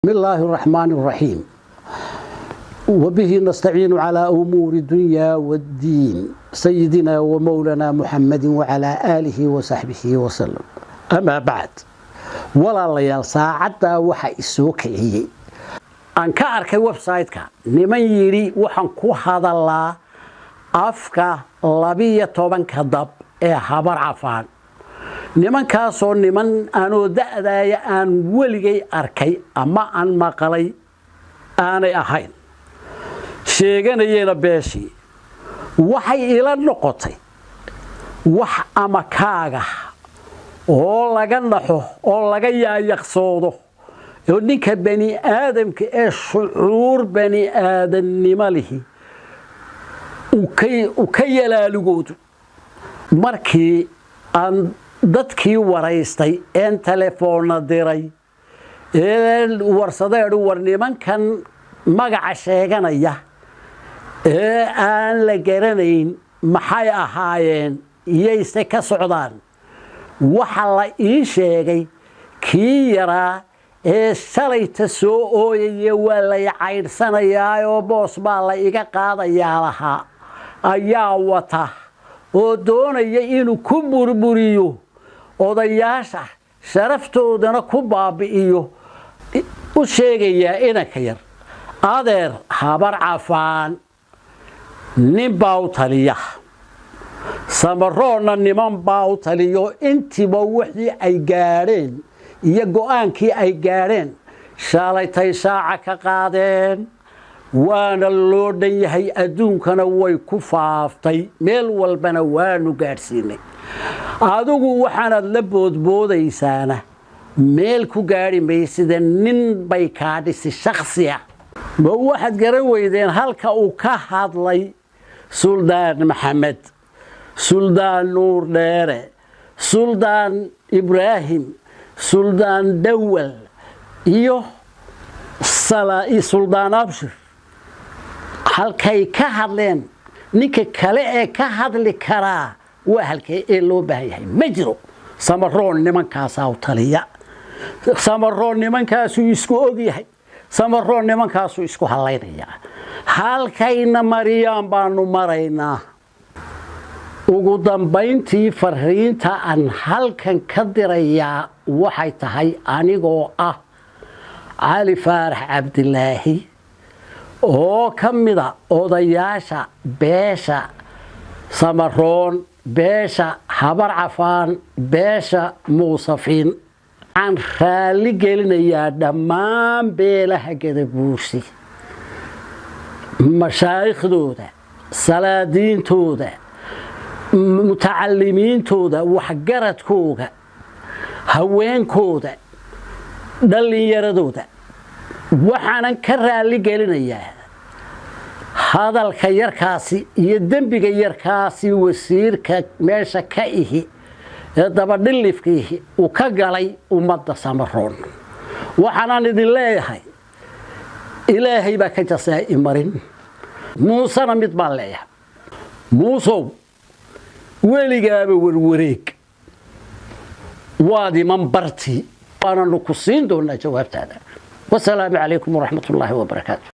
بسم الله الرحمن الرحيم، وبه نستعين على أمور الدنيا والدين، سيدنا ومولانا محمد وعلى آله وصحبه وسلم. أما بعد، walaalayaal, saacaddaa waxa isoo kiciyey aan ka arkay website-ka niman yidhi waxaan ku hadalaa afka 12-ka dab ee Habar Cafaan. Nimankaasoo niman anoo da'daaya aan weligay arkay ama aan maqalay aanay ahayn, sheeganayeena beeshii, waxay ila noqotay wax ama kaaga oo laga naxo oo laga yaayaqsoodo, oo ninka bani aadamka ee shucuur bani aadamnimo lihi uu ka yalaaligoodu. Markii aan dadkii waraystay een telefoonna diray ee warsadeedhu, war nimankan magaca sheeganaya ee aan la garanayn maxay ahaayeen, iyayse ka socdaan? Waxa la ii sheegay kii yaraa ee shalayta soo ooyaya, waa lay caydhsanayaa oo boos baa la iga qaadayaa lahaa, ayaa wata oo doonaya inuu ku burburiyo odayaasha, sharaftoodana ku baabi'iyo. U sheegayaa inanka yar, adeer, Habar Cafaan nin baa u taliya, Samaroonna niman baa u taliyo. Intiiba wixii ay gaadheen iyo go'aankii ay gaadheen shalaytay shaaca ka qaadeen, waana loo dhan yahay, adduunkana way ku faaftay, meel walbana waanu gaadhsiinay. Adigu waxaanaad la boodboodaysaana meel ku gaadhi maysida, nin bay kaa dhisi shaksiya. Ma waxaad garan weydeen halka uu ka hadlay Suldaan Maxamed, Suldaan Nuur Dheere, Suldaan Ibraahim, Suldaan Dhawal iyo Suldaan Abshir? Halkay ka hadleen, ninka kale ee ka hadli karaa waa halkee ee loo baahan yahay? Ma jiro. Samaroon nimankaasaa u taliya, Samaroon nimankaasuu isku og yahay, Samaroon nimankaasuu isku hallaynayaa. Halkayna mariyaan baanu maraynaa. Ugu dambayntii, fariinta aan halkan ka dirayaa waxay tahay, anigoo ah Cali Faarax Cabdilaahi oo ka mida odayaasha beesha Samaroon, beesha Habar Cafaan, beesha Muusafiin, waxaan raalli gelinayaa dhammaan beelaha Gadabuursi, mashaaikhdooda, salaadiintooda, mutacalimiintooda, waxgaradkooga, haweenkooda, dhallinyaradooda. Waxaanan ka raalli gelinayaa hadalka yarkaasi iyo dembiga yarkaasi wasiirka meesha ka ihi ee dabadhilifkiihi uu ka galay ummadda Samaroon. Waxaanaan idin leeyahay, Ilaahay baa ka jasaa imarin. Muusena mid baan leeyahay: Muusow, weligaaba warwareeg, waad iman bartii, waananu ku siin doonaa jawaabtaada. Wasalaamu calaykum waraxmat ullaahi wabarakaatu.